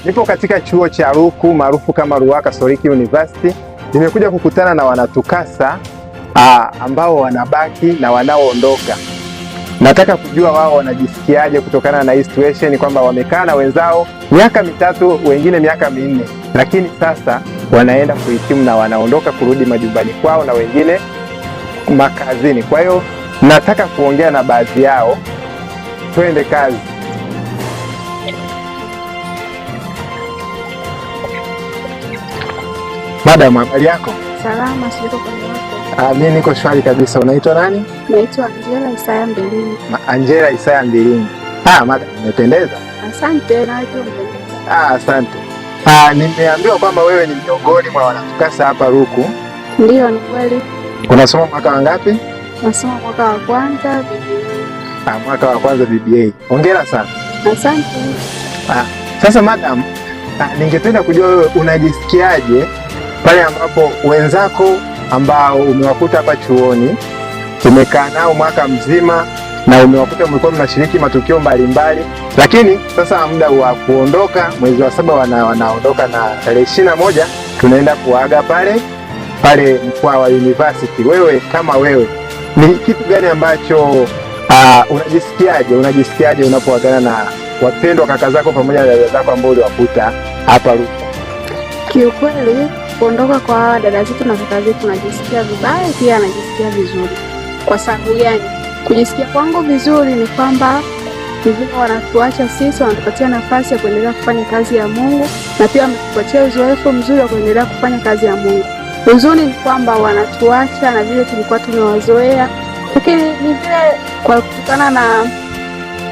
Nipo katika chuo cha Ruku maarufu kama Ruaha Katoliki University. Nimekuja kukutana na wanaTUCASA ambao wanabaki na wanaoondoka. Nataka kujua wao wanajisikiaje kutokana na hii situation kwamba wamekaa na wenzao miaka 3, wengine miaka 4, lakini sasa wanaenda kuhitimu na wanaondoka kurudi majumbani kwao na wengine makazini. Kwa hiyo nataka kuongea na baadhi yao. Twende kazi. Madam, habari yako? Salama, siko kwa wako. Mimi niko shwari kabisa. Unaitwa nani? Naitwa Angela Isaya Mbilinyi. Angela Isaya Mbilinyi. Madam, umependeza. Asante, na wewe umependeza. Asante. Nimeambiwa kwamba wewe ni miongoni mwa wanaTUCASA hapa Ruku. Ndiyo, ni kweli. Unasoma mwaka wa ngapi? Nasoma mwaka wa kwanza BBA. Mwaka wa kwanza BBA. Hongera sana. Asante. Sasa madam, ningependa kujua wewe unajisikiaje pale ambapo wenzako ambao umewakuta hapa chuoni, umekaa nao mwaka mzima na umewakuta mlikuwa mnashiriki matukio mbalimbali, lakini sasa muda wa kuondoka mwezi wa 7 wanaondoka na tarehe 21 tunaenda kuaga pale pale Mkwawa University. Wewe kama wewe ni kitu gani ambacho unajisikiaje? Unajisikiaje unapoagana na wapendwa kaka zako pamoja na dada zako ambao uliwakuta hapa Ruku? Kiukweli kuondoka kwa dada zetu na kaka zetu najisikia vibaya, pia najisikia vizuri. Kwa sababu gani? Kujisikia kwangu vizuri ni kwamba ni vile wanatuacha sisi, wanatupatia nafasi ya kuendelea kufanya kazi ya Mungu na pia wametupatia uzoefu mzuri wa kuendelea kufanya kazi ya Mungu. Huzuni ni kwamba wanatuacha na vile tulikuwa tumewazoea, lakini ni vile kwa kutokana na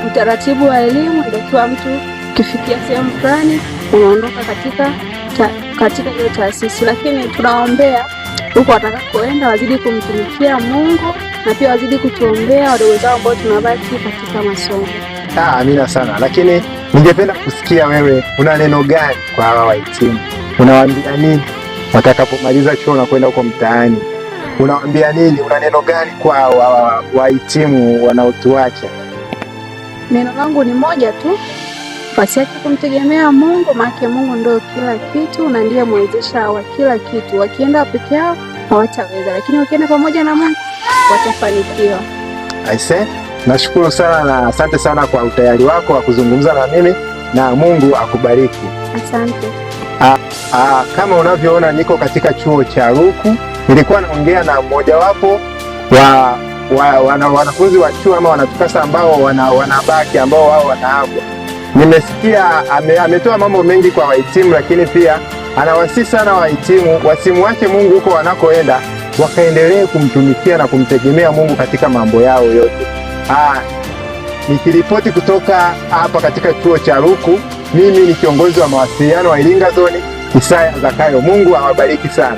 utaratibu wa elimu, inatakiwa mtu ukifikia sehemu fulani unaondoka katika hiyo taasisi, lakini tunaombea huko watakakoenda wazidi kumtumikia Mungu na pia wazidi kutuombea wadogo zao ambao tunabaki katika masomo. Amina sana. Lakini ningependa kusikia wewe una neno gani kwa hawa wahitimu? Unawaambia nini watakapomaliza chuo na kwenda huko mtaani? Unawaambia nini? Una neno gani kwa hawa wahitimu wanaotuacha? Neno langu ni moja tu, wasiache kumtegemea Mungu, maana Mungu ndio kila kitu na ndiye mwezesha wa kila kitu. Wakienda peke yao hawataweza, lakini wakienda pamoja na Mungu watafanikiwa. Aise, nashukuru sana na asante sana kwa utayari wako wa kuzungumza na mimi na Mungu akubariki. Asante. Kama unavyoona niko katika chuo cha Ruku. Nilikuwa naongea na mmojawapo wa wanafunzi wa chuo ama wanaTUCASA ambao wanabaki ambao wao wanaagwa. Nimesikia ametoa mambo mengi kwa wahitimu, lakini pia anawasihi sana wahitimu wasimwache Mungu huko wanakoenda, wakaendelee kumtumikia na kumtegemea Mungu katika mambo yao yote. Nikiripoti kutoka hapa katika chuo cha Ruku, mimi ni kiongozi wa mawasiliano wa Iringa Zone, Isaya Zakayo. Mungu awabariki sana.